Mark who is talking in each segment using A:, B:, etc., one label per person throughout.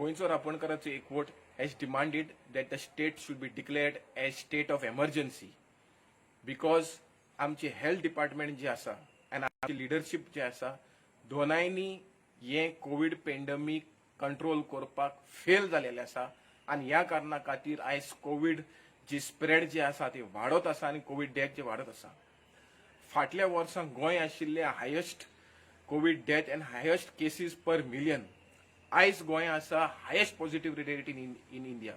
A: गोंयचो रापणकाराचो एकवट has demanded that the state should be declared as state of emergency because आमचे health department जे आसा आनी आमची लिडरशीप जे आसा, दोनांयनी हे कोवीड पेंडमीक कंट्रोल करपाक फेल जालेले आसा. आनी ह्या कारणा खातीर आयज कोवीड जी स्प्रेड जे आसा ती वाडत आसा आनी कोवीड डेथ जे वाडत आसा. फाटल्या वर्सां गोंय आशिल्ले highest Covid death and highest cases per million. आयज गोंय आसा highest positive rate in India.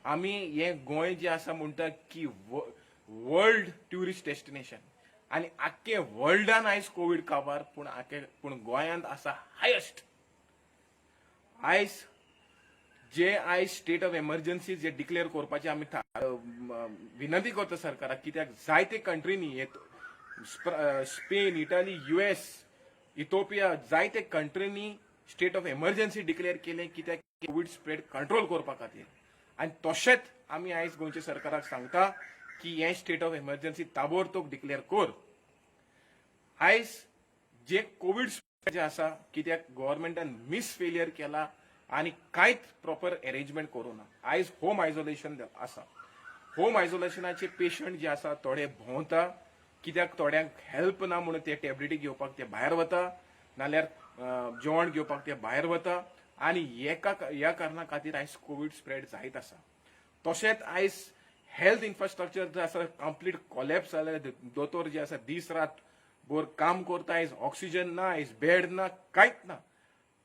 A: आमी हे गोंय जे आसा म्हणटा की वर्ल्ड ट्युरिस्ट डेस्टिनेशन आनी आख्खे वर्ल्डान आयज कोवीड काबार, पूण आख्खे पूण गोंयांत आसा हायेस्ट. आयज जे आयज state of emergency J declare करपाचे आमी विनंती करता सरकाराक, कित्याक जायते कंट्रीनी हे स्पेन, इटाली, युएस, इथोपिया, जायते कंट्रीनी स्टेट ऑफ एमर्जन्सी डिक्लेअर केले, कित्याक कोवीड स्प्रेड कंट्रोल करपा खातीर. आनी तशेंच आमी आयज गोंयच्या सरकाराक सांगता की हे स्टेट ऑफ एमर्जन्सी ताबडतोब डिक्लेअर कर. आयज जे कोवीड जे आसा, कित्याक गव्हर्मेंटान मिस फेलियर केला आनी कांयच प्रॉपर अरेंजमेंट करूं ना. आयज होम आयसोलेशन आसा. होम आयसोलेशनाचे पेशंट जे आसा, थोडे भोंवता, कित्याक थोड्यांक हेल्प ना म्हणून ते टॅबलेटी घेवपाक ते भायर वता, नाल्यार जेवण घेवपाक ते भायर वता. आनी एका ह्या कारणा खातीर आयज कोवीड स्प्रेड जायत आसा. तशेंच आयज हेल्थ इन्फ्रास्ट्रक्चर जे आसा कंप्लीट कॉलॅप्स जाले. दोतोर जे आसा दीस रात भर काम करता. आयज ऑक्सिजन ना, आयज बेड ना, कांयच ना.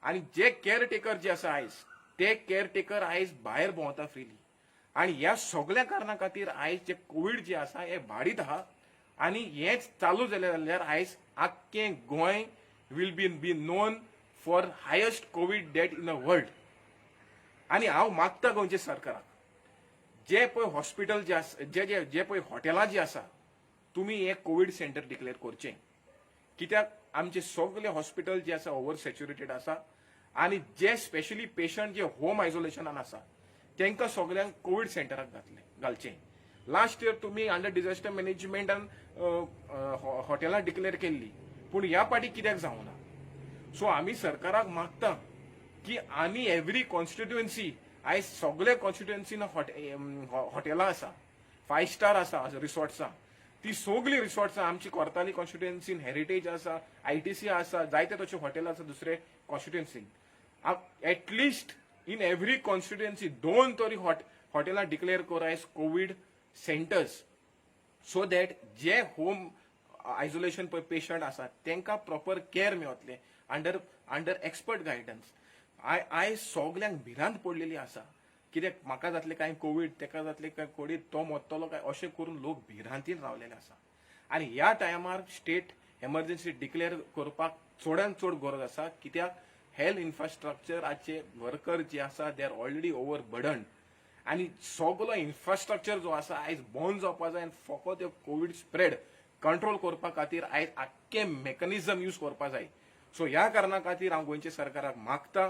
A: आनी जे केअर टेकर जे आसा आयज, ते केअर टेकर आयज भायर भोंवता फ्रिली. आनी ह्या सगळ्या कारणा खातीर आयज जे कोवीड जे आसा हे वाडीत आहा. आनी हेच चालू जालें जाल्यार आयज आख्खें Goa will be known for highest Covid death in the world. आनी हांव मागता गोंयच्या सरकाराक, जे पळय हॉस्पिटल जे आसा, जे जे जे पळय हॉटेलां जी आसा, तुमी हे कोवीड सेंटर डिक्लेअर करचें, कित्याक आमचे सगळे हॉस्पिटल जे आसा ओवर सॅच्युरेटेड आसा. आनी जे स्पेशली पेशंट जे होम आयसोलेशनान आसा, तांकां सगल्यांक कोवीड सेंटराक घालचें. लास्ट इयर तुमी अंडर डिझास्टर मॅनेजमेंटान हॉटेलां डिक्लेअर केल्ली, पूण ह्या पाटी कित्याक जावना? सो आमी सरकाराक मागता की आनी एवरी कॉन्स्टिट्युएन्सी, आयज सगळे कॉन्स्टिट्युएन्सीन हॉटेलां आसा, फायव स्टार आसा, रिसॉर्ट्सां. ती सगळीं रिसॉर्ट्सां आमची कोर्ताली कॉन्स्टिट्युएन्सीन हेरिटेज आसा, आयटीसी आसा, जायते तशे हॉटेल आसा. दुसरे कॉन्स्टिट्युएन्सीन एटलिस्ट इन एवरी कॉन्स्टिट्युएन्सी दोन तरी हॉटेलां डिक्लेअर करा as Covid centres, so that J home isolation पळय पेशंट आसा तांकां प्रॉपर केअर मेळतले अंडर एक्सपर्ट गायडन्स. आयज सगल्यांक भिरांत पडलेली आसा, कित्याक म्हाका जातलें काय कोवीड, तेका जातलें काय कोवीड, तो मरतलो काय, अशें करून लोक भिरांतीन रावलेले आसा. आनी ह्या टायमार स्टेट एमर्जन्सी डिक्लेअर करपाक चडान चड गरज आसा, कित्याक हेल्थ इन्फ्रास्ट्रक्चराचे वर्कर जे आसा, they are already over burden. आनी सगलो इन्फ्रास्ट्रक्चर जो आसा आयज बंद जावपा जाय आनी फकत कोवीड स्प्रेड कंट्रोल करपा खातीर आयज आख्खे मेकॅनिझम यूज करपा जाय. सो ह्या कारणा खातीर हांव गोंयच्या सरकाराक मागता,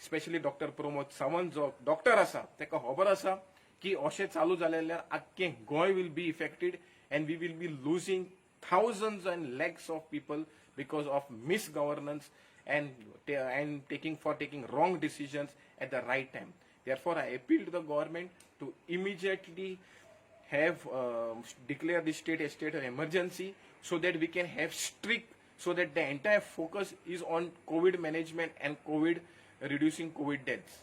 A: स्पेशली डॉक्टर प्रमोद सावंत जो डॉक्टर आसा, ताका खबर आसा की अशें चालू जालें जाल्यार आख्खें Goa will be affected and we will be losing thousands and lakhs of people because of misgovernance and taking for taking wrong decisions at the right time. Therefore, I appeal to the government to immediately have declare the state a state of emergency so that we can have strict, so that the entire focus is on COVID management and COVID reducing COVID deaths.